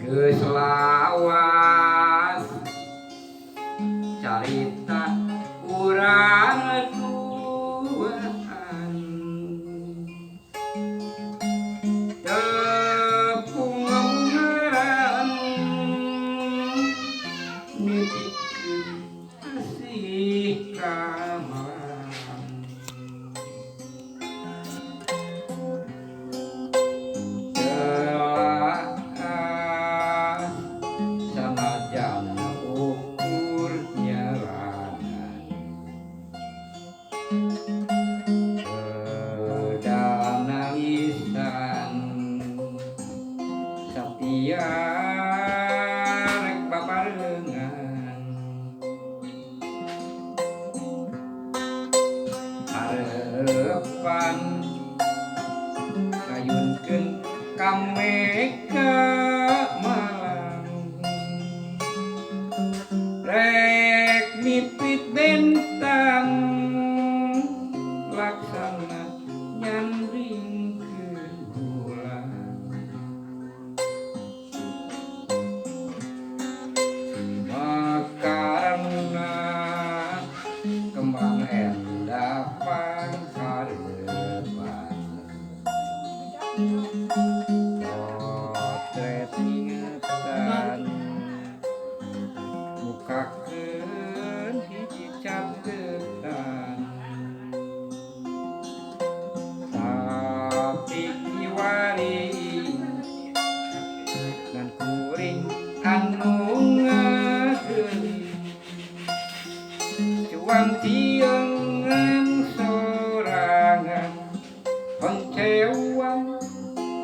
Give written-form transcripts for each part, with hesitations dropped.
Geus lawas carita urang duaan, tepung ngaran nitipkeun asih ka malam. Telaah sanajan ukur nyerangan, nangisan satia rek babarengan, harepan ngayunkeun ka Meka Malang, rek mipit bentang laksana nyandringkeun bulan. Mekarna kembang endah pangharepan, potret ingetan mukakeun hiji catetan, tapi kiwari ngan kuring anu ngageuli, cuang tiengan sorangan honcewang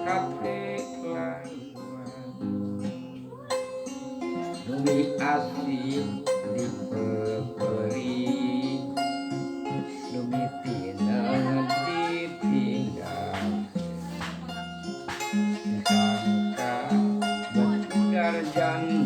hate laluan, numi asih dipeperi, numi tinengen ditinggal, disangka bet udar janji.